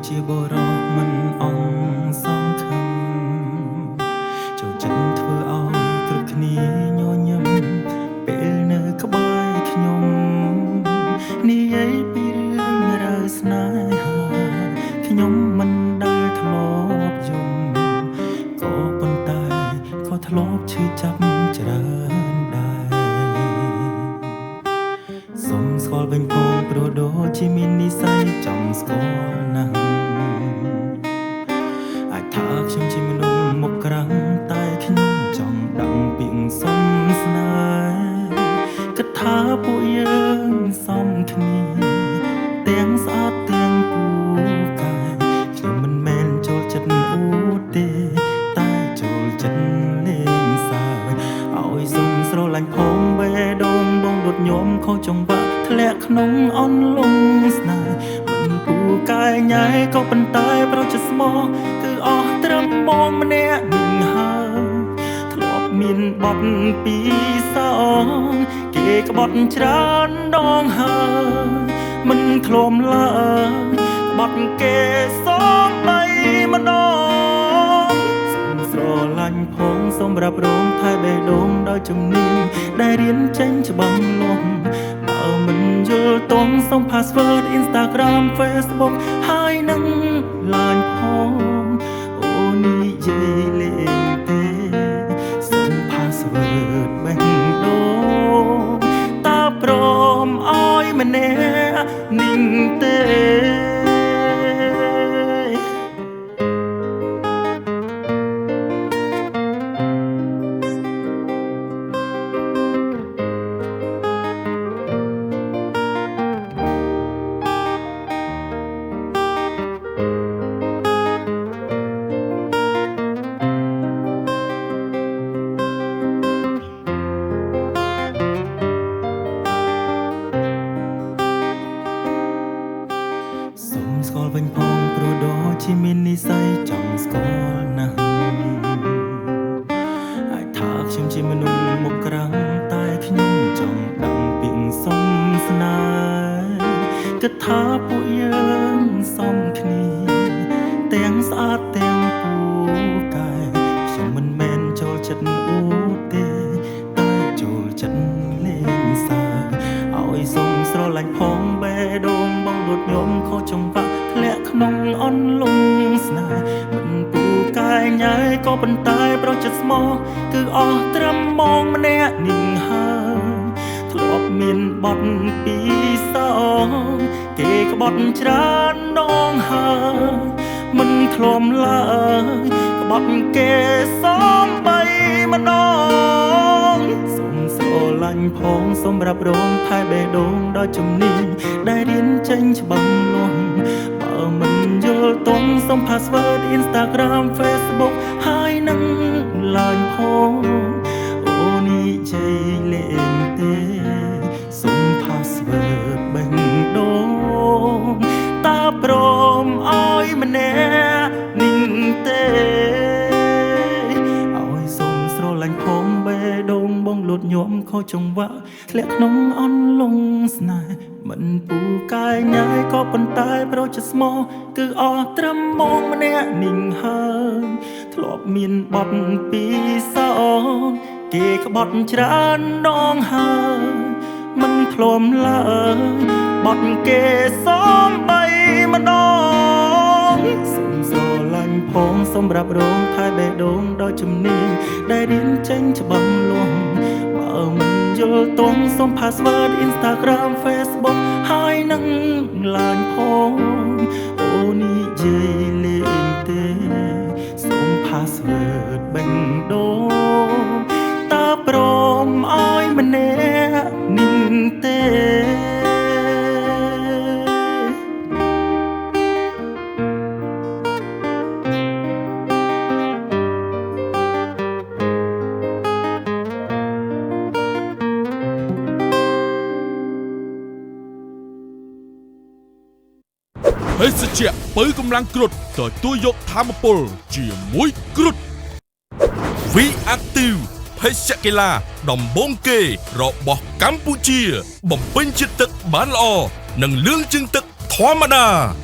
ជាបរោះមិនអងសង្ឃឹមចូលចិត្តធ្វើឲ្យគ្រប់គ្នាញញឹមពេលនៅក្បែរខ្ញុំនិយាយពីរឿងរ៉ាវស្នេហាខ្ញុំមិនដែលធ្លាប់យំក៏ប៉ុន្តែក៏ធ្លាប់ឈឺចាប់ច្រើនដែរសូមស្គាល់វិញផងព្រោះដូចជាមាននិស្ស័យចង់ស្គាល់ណាស់អាចថាខ្ញុំជាមនុស្សមុខក្រាំងតែខ្ញុំចង់ដឹងពីសុំស្នេហ៍គិតថាពួកយើងសមគ្នាទាំងស្អាតទាំងពូកែខ្ញុំមិនមែនចូលចិត្តអួតទេតែចូលចិត្តលេងសើចឲ្យសុំស្រឡាញ់ផងបេះដូងបងដុតញោមខុសចង្វាក់ធ្លាក់ក្នុងអន់លងស្នេហ៍មិនពូកែញ៉ែក៏ប៉ុន្តែប្រចិត្តស្មោះគឺអស់ត្រឹមបងម្នាក់នឹងហើយធ្លាប់មានបត់ពីសងគេក្បត់ច្រើនដងហើយមិនធ្លាំឡើយក្បត់គេសំបីម្ដងសូមស្រឡាញ់ផងសម្រាប់រងថែបេះដូងដោយជំនាញដែលរៀនចេញច្បាស់លាស់បើមិនយល់តងសូម password Instagram Facebook ហើយនឹង Line ផងអូនិយាយលេងទេសូម password បេះដូងតើព្រមឲ្យម្នាក់នឹងទេសូមស្គាល់វិញផងព្រោះដូចជាមាននិស្ស័យចង់ស្គាល់ណាស់អាចថាខ្ញុំជាមនុស្សមុខក្រាំងតែខ្ញុំចង់ដឹងពីសុំស្នេហ៍គិតថាពួកយើងសមគ្នាទាំងស្អាតទាំងពូកែខ្ញុំមិនមែនចូលចិត្តអួតទេតែចូលចិត្តលេងសើចឲ្យសុំស្រឡាញ់ផងបេះដូងបងដុតញោមខុសចង្វាក់ធ្លាក់ក្នុងអន់លងស្នេហ៍មិនពូកែញ៉ែក៏ប៉ុន្តែប្រចិត្តស្មោះគឺអស់ត្រឹមបងម្នាក់នឹងហើយធ្លាប់មានបត់ពីសងគេក្បត់ច្រើនដងហើយមិនធ្លាំឡើយក្បត់គេសំបីម្ដងសូមស្រឡាញ់ផងសម្រាប់រងថែបេះដូងដោយជំនាញដែលរៀនចេញច្បាស់លាស់បើមិនយល់តងសូម password Instagram Facebook ហើយនឹង Line ផងអូនិយាយលេងទេសូម password បេះដូងតើព្រមឲ្យម្នាក់នឹងទេឲ្យសុំស្រឡាញ់ផងបេះដូងបងលួតញោមខុសចង្វាក់ធ្លាក់ក្នុងអន់លងស្នេហ៍មិនពូកែញ៉ែក៏ប៉ុន្តែប្រចិត្តស្មោះគឺអស់ត្រឹមបងម្នាក់នឹងហើយធ្លាប់មានបត់ពីសងគេក្បត់ច្រើនដងហើយមិនធ្លាំឡើយបត់គេសំបីម្ដងសូមស្រឡាញ់ផងសម្រាប់រងថែបេះដូងដោយជំនាញដែលរៀនចេញច្បាស់លាស់បើមិនយល់តងសូម password Instagram Facebook ហើយនឹង Line ផងអូនិយាយលេងទេសូម password បេះដូងតើព្រមឲ្យម្នាក់នឹងទេ ភេសជ្ជៈពៅកម្លាំងគ្រុឌទទួលយកធម្មពលជាមួយគ្រុឌ V Active ភេសជ្ជៈកីឡាដំបូងគេរបស់កម្ពុជា បំពេញជាតិទឹកបានល្អនិងលឿងជាងទឹកធម្មតា។